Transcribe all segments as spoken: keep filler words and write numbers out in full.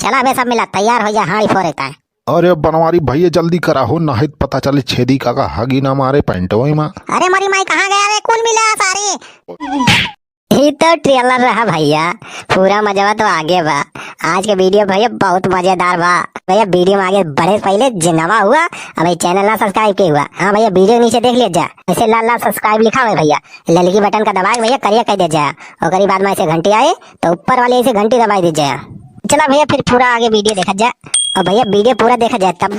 चला बे सब मिला तैयार होइ जा, हाड़ी फोरे ताय। अरे बनवारी भैया जल्दी करा हो, नाहीं त पता चले छेदी काका हगी ना मारे पैंटवा मा। अरे मरी माई कहाँ गया रे, कौन मिला सारे? ई तो trailer रहा भैया, पूरा मजवा तो आगे बा। आज के video भैया बहुत मजेदार बा। भैया video में आगे बढ़े से पहिले जे नवा हुआ, अबे channel ना subscribe के हुआ। हाँ भैया video के नीचे देख लिया जा, ऐसे लाल लाल subscribe लिखा हुआ है भैया, ललकी button का दबा के भैया करिया कइ दे जा। ओकरी बाद में ऐसे घंटी आए तो ऊपर वाली ऐसे घंटी दबाई दे जा। चला भैया फिर पूरा आगे video देखा जा। और भैया video पूरा देखा जाए तब।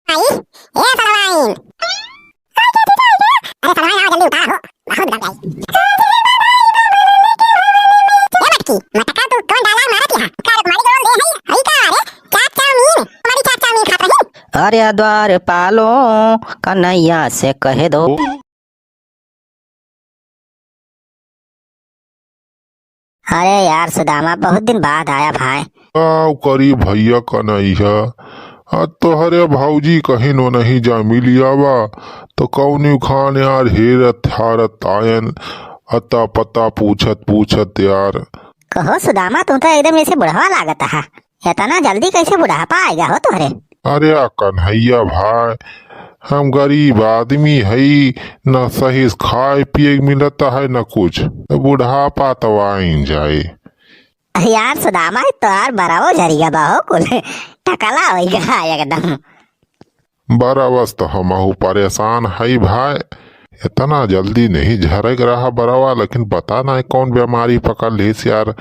आई, ए सलवाइन। अरे सलवाइन आओ जल्दी उतारा हो, बहुत गंदा है। ए मटकी, मटका तू कौन डाला मारत यहाँ? का रुक्मारी के रोल दे है? हई का रे? चाट चाउमीन, हमारी चाट चाउमीन खात रही। अरे द्वारपालों कन्हैया से कह दो। अरे यार सुदामा, बहुत दिन बाद आया भाई। का करी भैया कन्हैया, आ तोहरे भौजी कहिन ओनही जा मिलियावा, तो कौनी खान यार हेरत हारत आयन, अता पता पूछत पूछत यार। कहो सुदामा, तू तो एकदम जैसे बुढ़वा लागत है। इतना जल्दी कैसे बुढ़ापा आएगा हो तोहरे? अरे आ कन्हैया भाई, हम गरीब आदमी हई, न सही से खाए पिए के मिलत है, न कुछ। बुढ़ापा तो आइन जाए। अरे यार सुदामा, तोहार बरवो झरिया बा हो कुल, टकला होई गा एकदम। बरवस तो हमहू परेशान हई भाई, इतना जल्दी नहीं झरक रहा बरवा, लेकिन पता नहीं कौन बीमारी पकड़ लिस यार,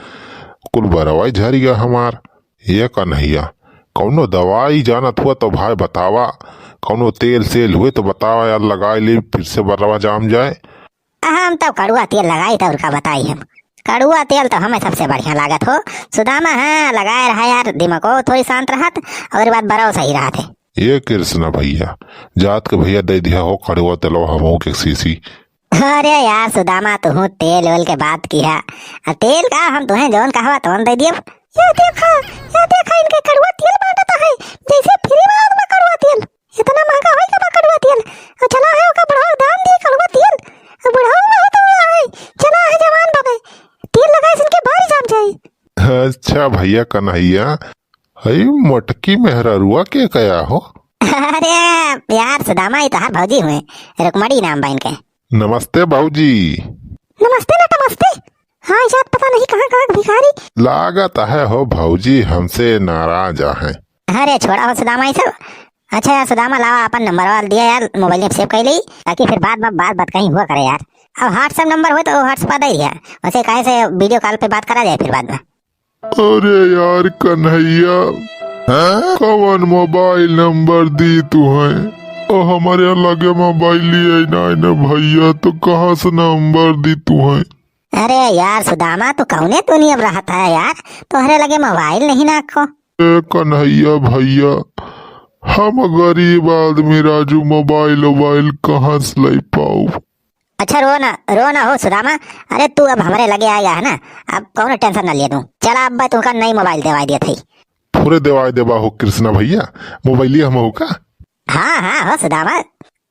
कुल बरवा ही झरिया हमार। ये कन्हैया, कौनो दवाई जानत हुआ तो भाई बतावा, कौनो तेल सेल हुए तो बतावा यार, लगाई ले फिर से बरवा जाम जाए। हम तो कड़ुआ तेल लगाई तो उनका बताई हम। कड़ुआ तेल तो हमें सबसे बढ़िया लागत हो। सुदामा, हाँ, लगाए रहा यार, दिमागो थोड़ी शांत रहत और बात बरवा सही रहत है। ये कृष्णा भैया, जात के भैया दे दिया हो कड़ुआ तेलवा हमहू के शीशी। अरे यार सुदामा, तुहू तेल वेल के बात किहा। आ तेल का, हम तुहें जौन कहवा तौन दे दियब। या देखा, या देखा, इनके कड़ुआ तेल बांटत है, जैसे free में आत बा कड़ुआ तेल। इतना महंगा होई का बा कड़ुआ तेल? और चला है ओका बुढ़ाऊ दान दी कड़ुआ तेल। और बुढ़ाऊ बहुत हुआ है, चला है जवान बाबे, तेल लगाए से इनके बारी जाम जाए। अच्छा भैया कन्हैया, हई मोटकी मेहरारुआ के कया हो? अरे यार सुदामा, ई तोहार भौजी हुए, रुक्मणी नाम बा इनके। नमस्ते भौजी। नमस्ते ना नमस्ते। हाँ, जात पता नहीं कहाँ कहाँ के भिखारी। लागत है हो भौजी हमसे नाराज आहे। अरे छोड़ा हो सुदामा ई सब। अच्छा यार सुदामा, लावा अपन नंबरवा दिया यार, मोबाइल में save कर ली, ताकि फिर बाद में बात बात कहीं हुआ करे यार। अब WhatsApp नंबर हो तो WhatsApp पर दे दिया, वैसे काहे से video call पे बात करा जाए फिर बाद में। अरे यार कन्हैया, हाँ? कवन मोबाइल नंबर दी तुहें? ओ हमरे लगे मोबाइल लिए ना, ना भैया, तो कहाँ से नंबर दी तुहें? अरे यार सुदामा, तू कौने दुनिया में रहत है यार, तोहरे लगे मोबाइल नहीं ना को। ए कन्हैया भैया, हम गरीब आदमी राजू, मोबाइल वोबाइल कहाँ से ले पाऊ? अच्छा रो ना, रो ना हो सुदामा। अरे तू अब हमरे लगे आया है ना, अब कौनो tension ना लिया तू। चला अब मैं तुमका नई मोबाइल देवाई दिया थी। थोड़े देवाई देबा हो कृष्णा भैया, मोबाइलिया हम हो का? हाँ, हाँ हो सुदामा।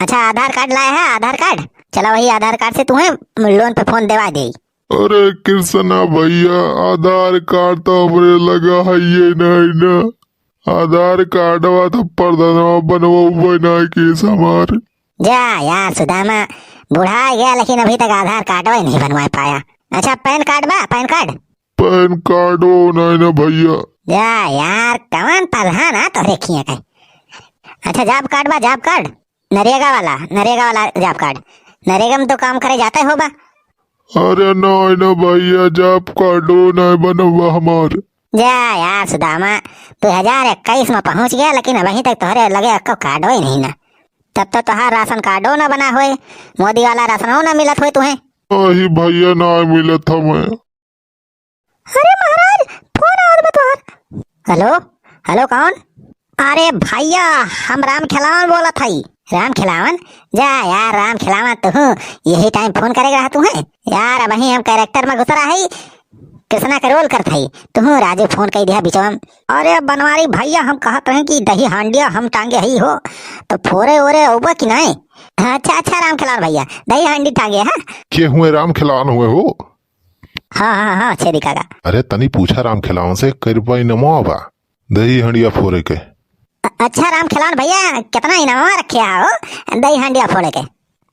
अच्छा आधार कार्ड लाया है, आधार कार्ड? चला वही आधार कार्ड से तुम्हें loan पे फोन देवाई दे। अरे कृष्णा भैया, आधार कार्ड तो हमरे लगा है ये नहीं ना। आधार कार्डवा तो प्रधानवा बनवउबे ना किस हमार। जा यार सुदामा, बुढ़ा गया लेकिन अभी तक आधार कार्डवा ही नहीं बनवा पाया। अच्छा पैन कार्ड बा, पैन कार्ड? पैन कार्डो नहीं ना भैया। जा यार, कौन प्रधान आ तोहरे खिया के? अच्छा job card बा, job card? नरेगा वाला, नरेगा वाला job card। नरेगा में तो काम करे जाते हो बा। अरे नहीं ना भैया, job कार्डो नहीं बनवा हमार। जा यार सुदामा, दो हजार इक्कीस में पहुंच गया, लेकिन अबहीं तक तोहरे लगे अक्को कार्डो ही नहीं ना। तब तो तोहार राशन कार्डो ना बना होए, मोदी वाला राशनो ना मिलत होए तुहें। नहीं भैया, ना मिलत हमें। अरे महाराज, फोन आवत बा तोहार। हेलो, हेलो, कौन? अरे भैया, हम राम खिलावन बोलत हई। राम खिलावन? जा यार राम खिलावन, तुहू यही टाइम फोन करे रहा तुहें। यार अबहीं हम कैरेक्टर में घुस रहा हई, कृष्णा के रोल करत हई, तुहू राजू फोन कई दिया बीचवा में। अरे बनवारी भैया, हम कहत रहे कि दही हांडिया हम टांगे हई हो, तो फोरे ओरे अउबा कि नहीं? अच्छा अच्छा राम खिलावन भैया, दही हांडी टांगे है। के हुए राम खिलावन हुए हो? हाँ, हाँ, हाँ, छेदी काका। अरे, तनी पूछा राम खेलावन से, कै रुपया इनामवा बा दही हंडिया फोरे के? अ-, अच्छा राम खेलावन भैया, कितना इनामवा रखे हो दही हंडिया फोरे के?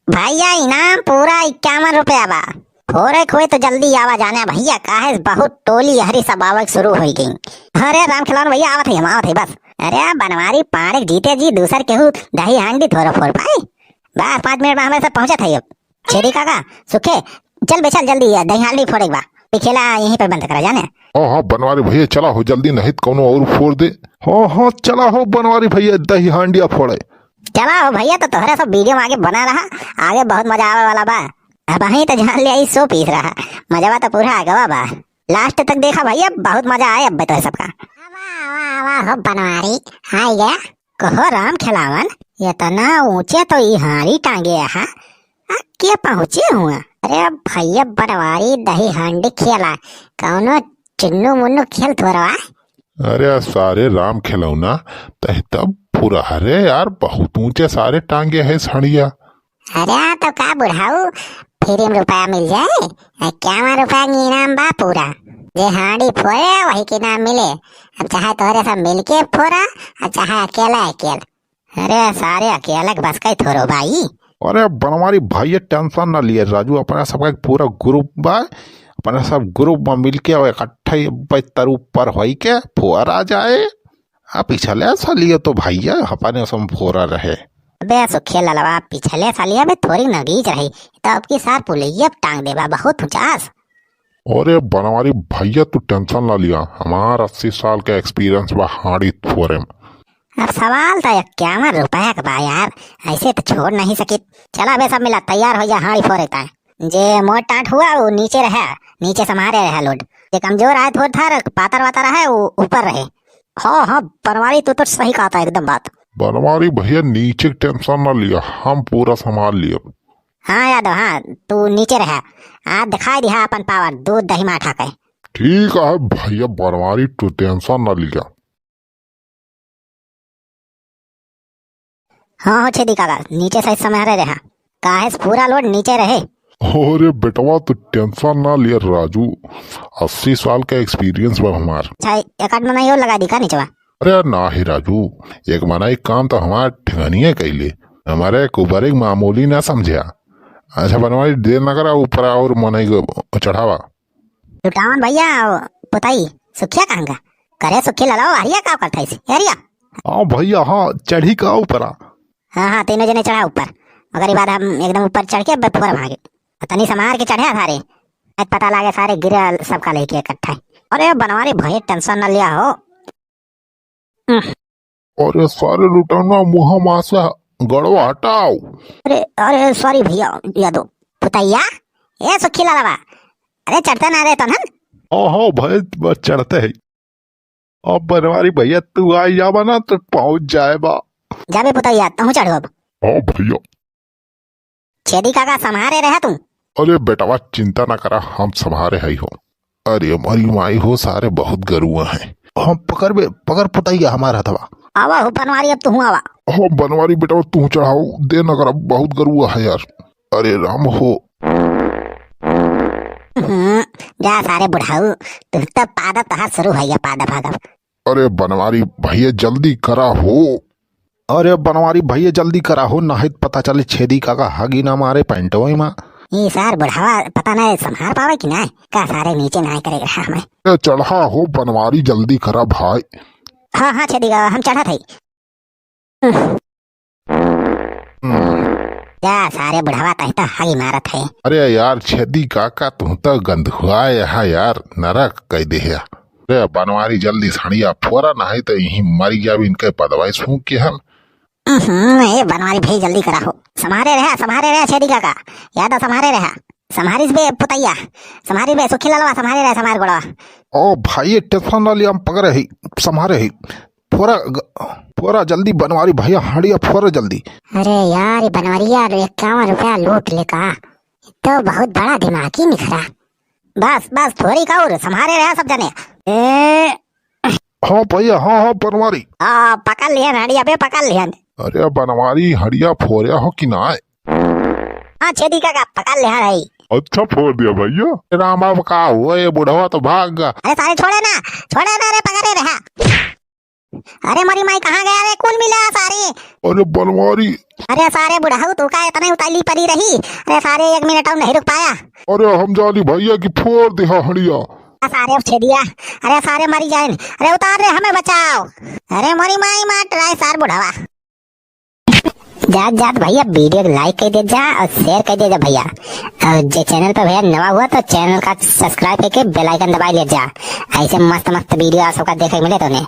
भैया, इनाम पूरा इक्यावन रुपया बा। फोरे के होए तो जल्दी आवा जाने भैया, काहे से बहुत टोली यहरी सब आवक शुरू होइ गई। अरे राम खेलावन भैया, आवत है, हम आवत है बस। अरे बनवारी पाड़े जीते जी दूसर केहू दही हांडी थोड़ा फोर पाए। बस पाँच मिनट में हमें सब पहुँचत है अब। छेदी काका, सुखे, चल बे चल जल्दी, ये दही हांडी फोड़े के बा। ये खेला यहीं पे बंद करा जाने। हाँ, हाँ, बनवारी भैया, चला हो जल्दी, नहीं तो कौनो और फोड़ दे। हाँ, हाँ, चला हो बनवारी भैया, दही हांडिया फोड़े। चला हो भैया, तो तोहरे सब वीडियो में आगे बना रहा, आगे बहुत मजा आवे वाला बा। अबहीं तो जान लिया, ई शो पीस रहा, मजवा तो पूरा आगवा बा। लास्ट तक देखा भैया, बहुत मजा आए अब्बे तोहे सबका। आवा, आवा, आवा हो बनवारी, आई गया। कहो राम खेलावन, इतना ऊंचे तो ई हांडी टांगे है, आ के पहुंचे हुआ? अरे भैया बनवारी दही हांडी खेला, कौनो चिन्नू मुन्नू खेल थोरवा। अरे सारे राम खेलौना, तह तब पूरा, अरे यार बहुत ऊंचे सारे टांगे है हंडिया। अरे, तो का बुढ़ाऊ, फ्री में रुपया मिल जाए? इक्यावन रुपया के इनाम बा पूरा। जे हांडी फोड़े, वही के इनाम मिले। अब चाहे तोहरे सब मिलके फोड़ा, और चाहे अकेला अकेल। अरे, सारे अकेले के बस का ही थोरो भाई। अरे, बनवारी भैया, टेंशन ना लिए राजू, अपना सबका एक पूरा ग्रुप बा, अपना सब ग्रुप में मिलके और इकट्ठा ही बहत्तर ऊपर होई के फोड़ा जाए। आ, पिछले सालियो तो भैया अपने सम फोरा रहे। अबे सुखिया ललवा, पिछले सालिया में थोड़ी नगीच रही, तो अब की सार पुलैया टांग देबा, बहुत ऊंचास। अरे बनवारी भैया, तू टेंशन ना लिया, हमार अस्सी साल का एक्सपीरियंस बा हांडी फोरे में। अब सवाल तो इक्यावन रुपया का बा यार, ऐसे तो छोड़ नहीं सकित। चला बे सब मिला तैयार हो जा, हांडी फोरे ताए। जे मोट टाट हुआ वो नीचे रहे, नीचे संभारे रहे लोड। जे कमजोर आए थोड़ थार, पातर वातर रहे वो ऊपर रहे। हाँ, हाँ, बनवारी, तू तो सही कहा था एकदम बात। बनवारी भैया, नीचे के टेंशन ना लिया, हम पूरा संभाल लिया। हाँ यादव, हाँ, तू नीचे रहा, आ दिखाई दिहा अपन पावर, दूध दही माठा के। ठीक है भैया बनवारी, तू टेंशन ना लिया। हाँ हो छेदी काका, नीचे सही संभारे रहा, काहे से पूरा लोड नीचे रहे। अरे बेटवा, तू टेंशन ना लिया राजू, अस्सी साल का एक्सपीरियंस बा हमार। अच्छा, एक आध मनई और लगा दी का नीचवा? अरे यार, ना ही राजू, एक मनई काम तो हमार ठेकानिए कैले, हमारे कुबर एक मामूली ना समझा। अच्छा बनवारी, देर ना करा, ऊपर और मनई को चढ़ावा। लुटावन भैया, पुताई, सुखिया कहाँ का? करे सुखिया ललाओ, हरिया का करता है इसे? हरिया। हाँ भैया, हाँ, चढ़ी का ऊपर आ। हाँ, हाँ, तीनों जने चढ़ा ऊपर। मगर ये बाद हम एकदम ऊपर चढ़ के बे फोर भागे। तनी समार के चढ़े सारे। आज पता लागे सारे गिरे सबका लेके इकट्ठा है। अरे बनवारी भाई, टेंशन ना लिया हो। अरे सारे लुटौना, मुँह मासा गड़वा हटाओ। अरे, अरे सॉरी भैया, यादव। पुतैया, ए सुखी लालवा, अरे चढ़ते ना रे तनन। हाँ, हाँ भाई, बस चढ़ते हैं। अब बनवारी भैया तू आ जाबा ना तो पहुँच जाए बा। जाबे पुतैया, तहूँ चढ़ो अब। हाँ भैया। छेदी काका, सम्हारे रहे तू। अरे बेटवा, चिंता ना करा, हम सम्हारे हई हो। अरे हमारी माई हो, सारे बहुत गरुआ हैं। हम पकड़ बे, पकड़ पुतैया हमारा हथवा। आवा हो बनवारी, अब तू आवा। हो बनवारी बेटवा, तू चढ़ाओ, दे ना करा, बहुत गरुआ है यार। अरे राम हो। हम्म, जा सारे बुढ़ाऊ, तू तो पादप तहार शुरू है या पादप भागप। अरे बनवारी भैया जल्दी करा हो। अरे बनवारी भैया जल्दी करा हो, नाहीं त पता चले छेदी काका हगी ना मारे पैंटवा में। ई सार बुढ़ावा पता नहीं संभार पावे कि नहीं, का सारे नीचे नहीं करे रहा हमें। ए चढ़ा हो बनवारी, जल्दी करा भाई। हाँ, हाँ छेदी काका, हम चढ़त हई। हम्म। जा सारे बुढ़ावा, तही तो हगी मारत है। अरे यार छेदी काका, तू तो गंधुआ यहाँ यार, नरक कह दे है। अरे बनवारी जल्दी सड़िया फोरा, नहीं तो यहीं मर गया भी इनके पदवाई सूंघ के हम। हम्म, ए बनवारी भाई जल्दी करा हो। संभारे रहा, संभारे रहा छेदी काका। यादव संभारे रहा। संभारिस बे पुतैया। संभारिस बे सुखी लालवा, संभारे रहा, संभार गोड़वा। ओ भाई, टेंशन ना लिया, हम पकड़े ही, संभारे ही। फोरा ग-, फोरा जल्दी बनवारी भैया, हड़िया फोरा जल्दी। अरे यार, ये बनवरिया इक्यावन रुपया लूट ले का? ये तो बहुत बड़ा दिमागी निखरा। बस, बस, थोड़ी का और, संभारे रहा सब जने। ए। हाँ भैया, हाँ, हाँ, बनवारी। आ, पकड़ लिहन हड़िया बे, पकड़ लिहन। अरे बनवारी, हड़िया फोरिया हो कि ना? हाँ, छेदी काका, पकड़ लिहन है। अच्छा, फोड़ दिया भैया। राम बाबा, का हुआ, ये बुढ़वा तो भाग गया। अरे सारे छोड़े ना, छोड़े ना रे, पकड़े रहा। अरे मोरी माई, कहाँ गया रे? कौन मिला सारे? अरे बनवारी। अरे सारे बुढ़ऊ, तू का इतने उताली पड़ी रही? अरे सारे, एक मिनट और नहीं रुक पाया। अरे हम जानी भैया कि फोड़ दिहा हड़िया। आ सारे अब छेदिया। अरे सारे मरी जाए। अरे उतार रे, हमें बचाओ। अरे मोरी माई, मार रहा है सार बुढ़वा। जात जात भैया वीडियो को like कर दे जा और share कर दे जा भैया। और जे channel पे भैया नवा हुआ तो channel का subscribe करके bell icon दबा ले जा। ऐसे मस्त मस्त वीडियो आप सबका देखे के मिले तो उन्हें।